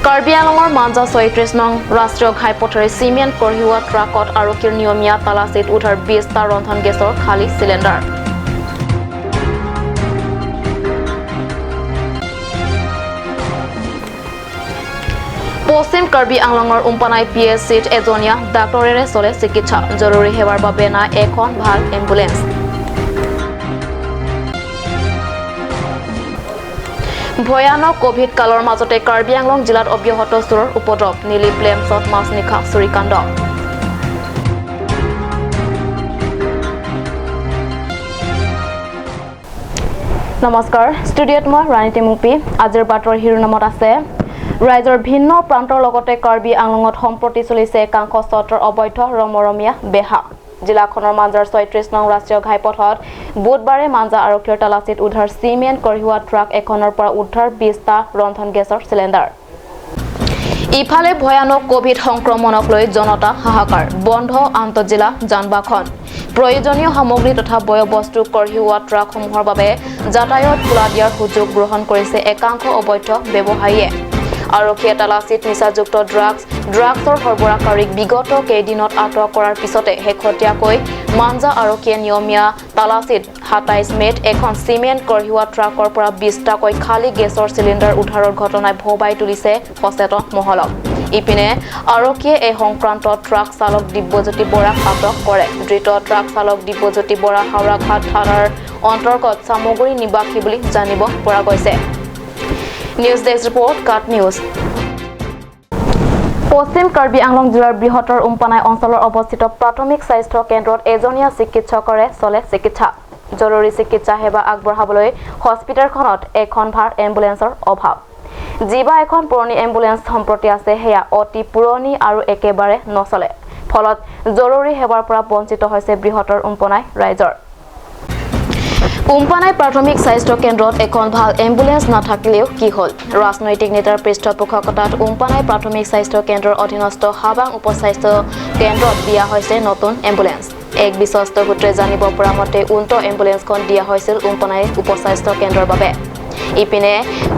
কাৰ্বি আংলঙৰ মাঞ্জা 36 নং ৰাষ্ট্ৰীয় ঘাইপথেৰে চিমেণ্ট কঢ়িওৱা ট্ৰাকত আৰক্ষীৰ নিয়মীয়া তালাচীত উদ্ধাৰ 20টা ৰন্ধন গেছৰ খালী চিলিণ্ডাৰ। পশ্চিম কাৰ্বি আংলঙৰ উম্পানাই পি এছ চিত এজনীয়া ডাক্তৰেৰে চলে চিকিৎসা। জৰুৰী সেৱাৰ বাবে নাই এখন ভাল এম্বুলেন্স। ভয়ানক কভিড কালৰ মাজতে কাৰ্বি আংলং জিলাত অব্যাহত চোৰৰ উপদ্ৰৱ। নীলি প্লেমছত মাছ নিশা চুৰিকাণ্ড। নমস্কাৰ, ষ্টুডিঅ'ত মই ৰাণী টেমুপি। আজিৰ বাতৰিৰ শিৰোনামত আছে ৰাজ্যৰ ভিন্ন প্ৰান্তৰ লগতে কাৰ্বি আংলঙত সম্প্ৰতি চলিছে একাংশ সত্ৰৰ অবৈধ ৰমৰমীয়া বেহা। জিলাখনৰ মাঞ্জাৰ 36 নং ৰাষ্ট্ৰীয় ঘাইপথত বুধবাৰে মাঞ্জা আৰক্ষীৰ তালাচীত উদ্ধাৰ চিমেণ্ট কঢ়িওৱা ট্ৰাক এখনৰ পৰা উদ্ধাৰ 20টা ৰন্ধন গেছৰ চিলিণ্ডাৰ। ইফালে ভয়ানক কভিড সংক্ৰমণক লৈ জনতা হাহাকাৰ। বন্ধ আন্তঃজিলা যান বাহন। প্ৰয়োজনীয় সামগ্ৰী তথা বয়বস্তু কঢ়িওৱা ট্ৰাকসমূহৰ বাবে যাতায়াত খোলা দিয়াৰ সুযোগ গ্ৰহণ কৰিছে একাংশ অবৈধ ব্যৱসায়ীয়ে। আৰক্ষীয়ে তালাচীত নিচাযুক্ত ড্ৰাগছৰ সৰবৰাহকাৰীক বিগত কেইদিনত আটক কৰাৰ পিছতে শেহতীয়াকৈ মাঞ্জা আৰক্ষীয়ে নিয়মীয়া তালাচীত 27 মে'ত এখন চিমেণ্ট কঢ়িওৱা ট্ৰাকৰ পৰা 20টাকৈ খালী গেছৰ চিলিণ্ডাৰ উদ্ধাৰৰ ঘটনাই ভবাই তুলিছে সচেতন মহলক। ইপিনে আৰক্ষীয়ে এই সংক্ৰান্তত ট্ৰাক চালক দিব্যজ্যোতি বৰাক আটক কৰে। ধৃত ট্ৰাক চালক দিব্যজ্যোতি বৰা হাওৰাঘাট থানাৰ অন্তৰ্গত চামগুৰি নিবাসী বুলি জানিব পৰা গৈছে। নিউজ ডেস্ক ৰিপৰ্ট, কাট নিউজ। পশ্চিম কাৰ্বি আংলং জিলাৰ বৃহত্তৰ উম্পানাই অঞ্চলৰ অৱস্থিত প্ৰাথমিক স্বাস্থ্য কেন্দ্ৰত এজনীয়া চিকিৎসকৰে চলে চিকিৎসা। জৰুৰী চিকিৎসা সেৱা আগবঢ়াবলৈ হস্পিটেলখনত এখন ভাৰ এম্বুলেন্সৰ অভাৱ। যিবা এখন পুৰণি এম্বুলেন্স সম্প্ৰতি আছে সেয়া অতি পুৰণি আৰু একেবাৰে নচলে। ফলত জৰুৰী সেৱাৰ পৰা বঞ্চিত হৈছে বৃহত্তৰ উম্পনাই ৰাইজৰ। উম্পানাই প্ৰাথমিক স্বাস্থ্য কেন্দ্ৰত এখন ভাল এম্বুলেন্স নাথাকিলেও কি হ'ল, ৰাজনৈতিক নেতাৰ পৃষ্ঠপোষকতাত উম্পানাই প্ৰাথমিক স্বাস্থ্য কেন্দ্ৰৰ অধীনস্থ হাবাং উপস্বাস্থ্য কেন্দ্ৰত দিয়া হৈছে নতুন এম্বুলেন্স। এক বিশ্বস্ত সূত্ৰে জানিব পৰা মতে উক্ত এম্বুলেন্সখন দিয়া হৈছিল উম্পানাই উপস্বাস্থ্য কেন্দ্ৰৰ বাবে। ইপিনে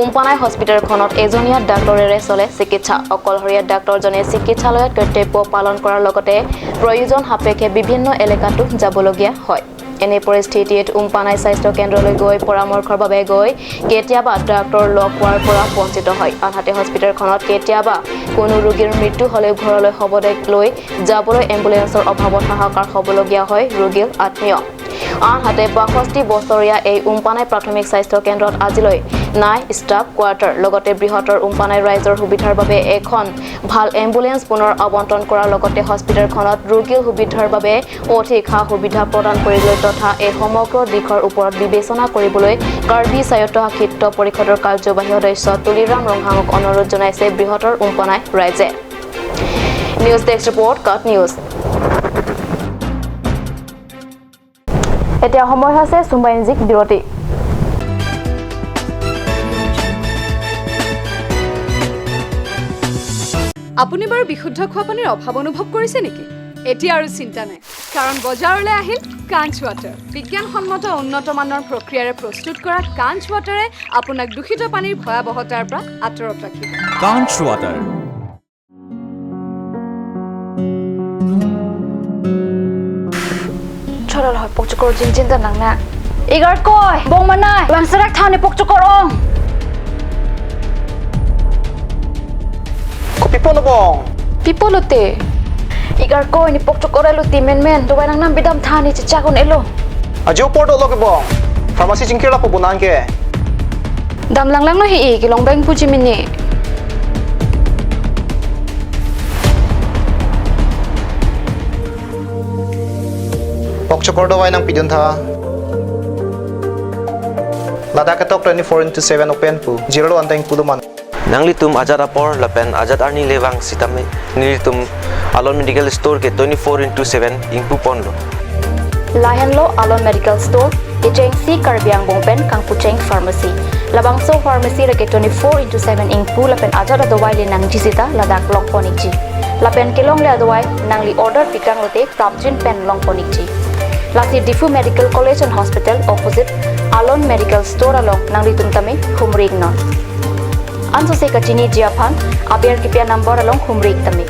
উম্পানাই হস্পিটেলখনত এজনীয়া ডাক্তৰেৰে চলে চিকিৎসা। অকলশৰীয়া ডাক্তৰজনে চিকিৎসালয়ত কৰ্তব্য পালন কৰাৰ লগতে প্ৰয়োজন সাপেক্ষে বিভিন্ন এলেকাতো যাবলগীয়া হয়। এনে পৰিস্থিতিত উম্পানাই স্বাস্থ্য কেন্দ্ৰলৈ গৈ পৰামৰ্শৰ বাবে গৈ কেতিয়াবা ডাক্তৰ লগ পোৱাৰ পৰা বঞ্চিত হয়। আনহাতে হস্পিটেলখনত কেতিয়াবা কোনো ৰোগীৰ মৃত্যু হ'লেও ঘৰলৈ শৱদেহ লৈ যাবলৈ এম্বুলেন্সৰ অভাৱত হাহাকাৰ হ'বলগীয়া হয় ৰোগীৰ আত্মীয়। আনহাতে 62 বছৰীয়া এই উম্পানাই প্ৰাথমিক স্বাস্থ্য কেন্দ্ৰত আজিলৈ নাই ষ্টাফ কোৱাৰ্টাৰ। লগতে বৃহত্তৰ উম্পানাই ৰাইজৰ সুবিধাৰ বাবে এখন ভাল এম্বুলেন্স পুনৰ আবণ্টন কৰাৰ লগতে হস্পিটেলখনত ৰোগীৰ সুবিধাৰ বাবে অধিক সা সুবিধা প্ৰদান কৰিবলৈ তথা এই সমগ্ৰ দিশৰ ওপৰত বিবেচনা কৰিবলৈ কাৰ্বি স্বায়ত্তশাসিত পৰিষদৰ কাৰ্যবাহী সদস্য তুলিৰাম ৰংহাঙক অনুৰোধ জনাইছে বৃহত্তৰ উম্পানাই ৰাইজে। নিউজ ডেস্ক ৰিপৰ্ট, কাট নিউজ। এতিয়া সময় হৈছে চুম্বাইনজিক বিৰতি। আপুনি বাৰু বিশুদ্ধ খোৱা পানীৰ অভাৱ অনুভৱ কৰিছে নেকি? এতিয়া আৰু চিন্তা নাই, কাৰণ বজাৰলৈ আহিল কাঞ্চ ৱাটাৰ। বিজ্ঞানসন্মত উন্নত মানৰ প্ৰক্ৰিয়াৰে প্ৰস্তুত কৰা কাঞ্চ ৱাটাৰে আপোনাক দূষিত পানীৰ ভয়াৱহতাৰ পৰা আঁতৰত ৰাখিব। কাঞ্চ water. Chorol hoi pok chukor jin jin da nang na. Igar koi bong manai bang sarak thani pok chukor ong. Ko pipo no bong. Pipo lote. Igar koi ni pok chukor elo ti men men do nang nam bidam thani chicha kon elo. Ajo porto lo ke bong. Pharmacy jingkir la po bunan ke. Dam lang lang no hi ki long bang puji mini. Pokchokor dawai nang pidun tha. Ladakh tok 24/7 open pu zero anteng puluman. Nangli tum Azad apor lapen Azad arni lewang sitame nili tum Alon Medical Store ke 24/7 ingpu ponlo. Lahenlo Alon Medical Store ke si Karbiang bongpen Kangpucheng Pharmacy. Labangso Pharmacy rake 24/7 ingpu lapen Azad adawai le nang jisita Ladakh long ponikji. Lapen kelong le adawai nangli order pikang lote prapjin pen long ponikji. Lasi Difu Medical College and Hospital opposite Alon Medical Store along Nangli Tumtame Humrig non. Anso se kachini jiaphan aber kipia number along khumrik tami.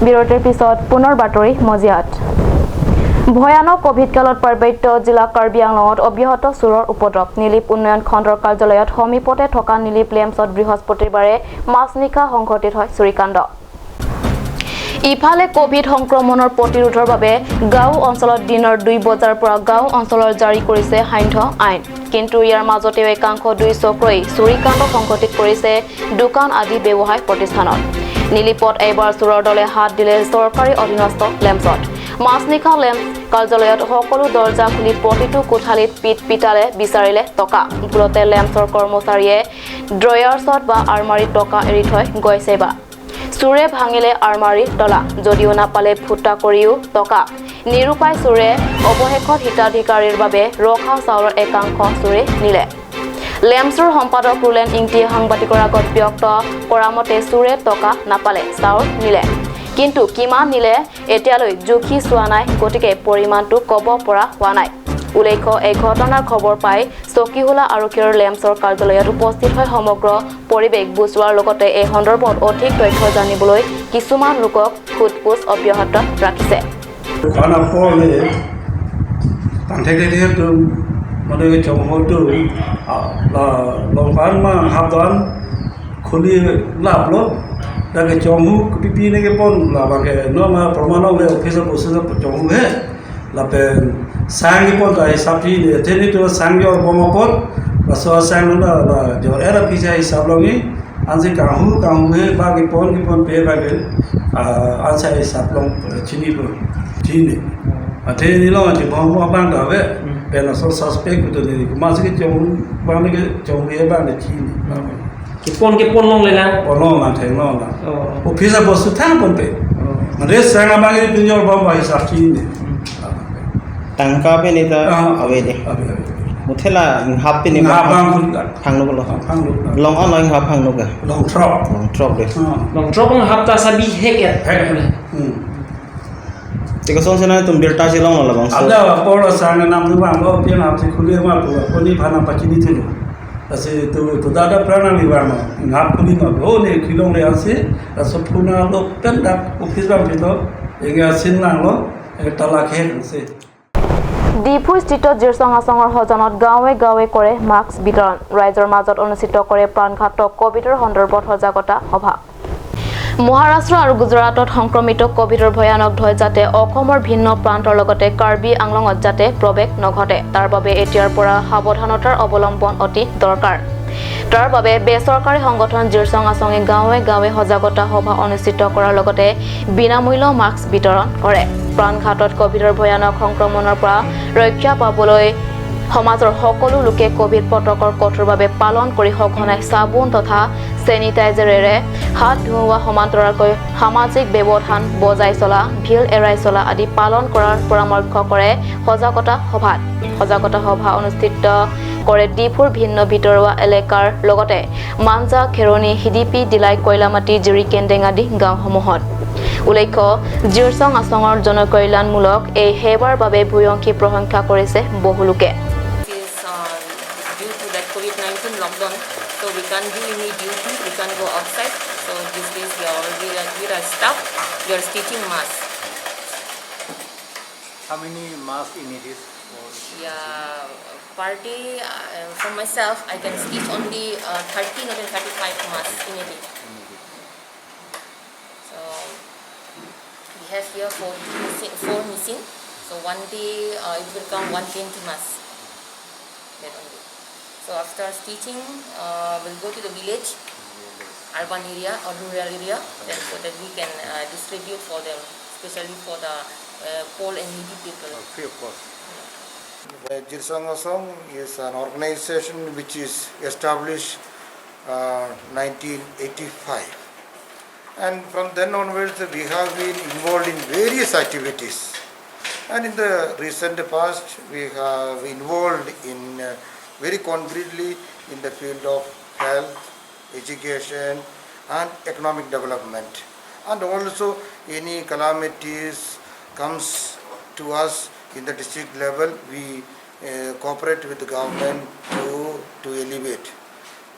বিৰতিৰ পিছত পুনৰ বাতৰি মজিয়াত। ভয়ানক covid কালত পাৰ্বত্য জিলা কাৰ্বি আংলঙত অব্যাহত চোৰৰ উপদ্ৰৱ। নীলিপ উন্নয়ন খণ্ডৰ কাৰ্যালয়ত সমীপতে থকা নীলিপ লেম্পছত বৃহস্পতিবাৰে মাজনিশা সংঘটিত হয় চুৰিকাণ্ড। ইফালে কভিড সংক্ৰমণৰ প্ৰতিৰোধৰ বাবে গাঁও অঞ্চলত দিনৰ 2 বজাৰ পৰা গাঁও অঞ্চলৰ জাৰি কৰিছে সান্ধ্য আইন। কিন্তু ইয়াৰ মাজতেও একাংশ দুই চক্ৰই চুৰিকাণ্ড সংঘটিত কৰিছে দোকান আদি ব্যৱসায় প্ৰতিষ্ঠানত। নীলিপত এইবাৰ চোৰৰ দলে হাত দিলে চৰকাৰী অধীনস্থ লেম্পছত। মাজনিশা লেম্প কাৰ্যালয়ত সকলো দৰ্জা খুলি প্ৰতিটো কোঠালিত পিট পিটালে বিচাৰিলে টকা। ভুলতে লেম্পছৰ কৰ্মচাৰীয়ে ড্ৰয়াৰ্ছত বা আলমাৰীত টকা এৰি থৈ গৈছে বা চোৰে ভাঙিলে আলমাৰীৰ তলা, যদিও নাপালে ফুটা কৰিও টকা। নিৰূপায় চোৰে অৱশেষত হিতাধিকাৰীৰ বাবে ৰখা চাউলৰ একাংশ চোৰে নিলে। লেম্পছৰ সম্পাদক ৰুলেন ইংটিয়ে সাংবাদিকৰ আগত ব্যক্ত কৰা মতে চোৰে টকা নাপালে, চাউল নিলে, কিন্তু কিমান নিলে এতিয়ালৈ জুখি চোৱা নাই, গতিকে পৰিমাণটো ক'ব পৰা হোৱা নাই। উল্লেখ্য এই ঘটনাৰ খবৰ পাই চকীহোলা আৰক্ষীৰ লেম্পছৰ কাৰ্যালয়ত উপস্থিত হৈ সমগ্ৰ পৰিৱেশ বুজোৱাৰ লগতে এই সন্দৰ্ভত অধিক তথ্য জানিবলৈ কিছুমান লোকক সোধ-পোছ অব্যাহত ৰাখিছে। Sang pon ta hisab thi ne theni to sang yor boma pon la so sang la la jor era phisa hisab longi anse kahu kahu he ba ki pon pe ba ke anse hisab long chini po chini a theni lo ji bom mo bang da ve pe la so suspect to ni ma se ke chong ba ne ke chong he ba ne chini ki pon long le la pon long la theng long la o phisa bo su thang pon pe ma re sang ba ke pin yor bom ba hisab chini tangka pe ni ta awe de muthela hap pe ni phang no lo long on long hap phang no ga long drop de long drop ang hap ta sabi hek et te ko son sena tum belta se long la bang so ada por sang nam nu bang lo pe nam se khule ma pu ko ni phana pachini thulu ase to to dada prana ni ba ma hap khuli ma lo ne khilong le ase so phuna lo pen da office bang pe to enga sin lang lo tala khe se Diphu স্থিত জিৰচং আচঙৰ সজনত গাঁৱে গাঁৱে কৰে mask বিতৰণ। ৰাইজৰ মাজত অনুষ্ঠিত কৰে প্ৰাণঘাতক কভিডৰ সন্দৰ্ভত সজাগতা সভা। মহাৰাষ্ট্ৰ আৰু গুজৰাটত সংক্ৰমিত কভিডৰ ভয়ানক ঢৌ যাতে অসমৰ ভিন্ন প্ৰান্তৰ লগতে কাৰ্বি আংলঙত যাতে প্ৰৱেশ নঘটে তাৰ বাবে এতিয়াৰ পৰা সাৱধানতাৰ অৱলম্বন অতি দৰকাৰ। তাৰ বাবে বেচৰকাৰী সংগঠন জিৰচং আচঙে গাঁৱে গাঁৱে সজাগতা সভা অনুষ্ঠিত কৰাৰ লগতে বিনামূল্য মাস্ক বিতৰণ কৰে। প্ৰাণঘাতত কভিডৰ ভয়ানক সংক্ৰমণৰ পৰা ৰক্ষা পাবলৈ সমাজৰ সকলো লোকে কভিড প্ৰট'কল কঠোৰভাৱে পালন কৰি সঘনাই চাবোন তথা চেনিটাইজাৰেৰে হাত ধোৱা সমান্তৰালকৈ সামাজিক ব্যৱধান বজাই চলা, ভিৰ এৰাই চলা আদি পালন কৰাৰ পৰামৰ্শ কৰে সজাগতা সভাত। সজাগতা সভা অনুষ্ঠিত কৰে ডিফুৰ ভিন্ন ভিতৰুৱা এলেকাৰ লগতে মাঞ্জা, খেৰণি, হিদিপি, দিলাই, কয়লামাটি, জিৰিকেন্দেং আদি গাঁওসমূহত। উল্লেখ্য জিৰচং আচঙৰ জনকল্যাণমূলক এই সেৱাৰ বাবে ভূয়সী প্ৰশংসা কৰিছে বহু লোকে। Due to that COVID-19 lockdown, so we can't do any duty, we can't go outside. So these days we are already with our staff, we are stitching masks. How many masks in it is? Yeah, per day for myself I can stitch only 13 or 35 masks in a day. So we have here four machine. So one day it will come 120 masks. That only. So after stitching, we'll go to the village, urban area or rural area, then so that we can distribute for them, especially for the poor and needy people. Free of cost. Jirsong Asong is an organization which is established 1985. And from then onwards we have been involved in various activities. And in the recent past we have involved in very concretely in the field of health, education and economic development. And also any calamities comes to us in the district level, we cooperate with the government to elevate.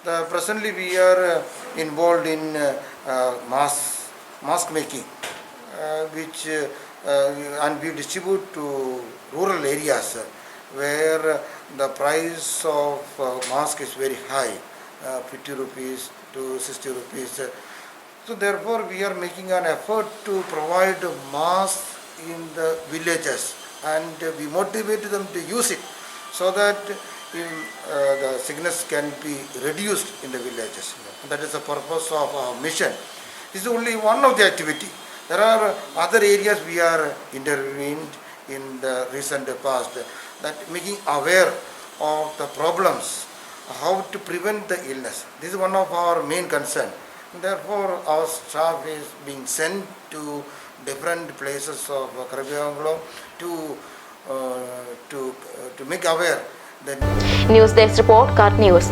Presently we are involved in mask making, which and we distribute to rural areas where the price of mask is very high, 50 rupees to 60 rupees. So therefore we are making an effort to provide masks in the villages, and we motivate them to use it so that the sickness can be reduced in the villages. And that is the purpose of our mission. This is only one of the activity. There are other areas we are intervened in the recent past, that making aware of the problems, how to prevent the illness. This is one of our main concern. Therefore, our staff is being sent to different places of Karbi Anglong to make aware that. News desk report, Cut News.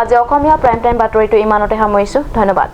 আজি অসমীয়া prime time বাতৰিটো ইমানতে সামৰিছোঁ। ধন্যবাদ।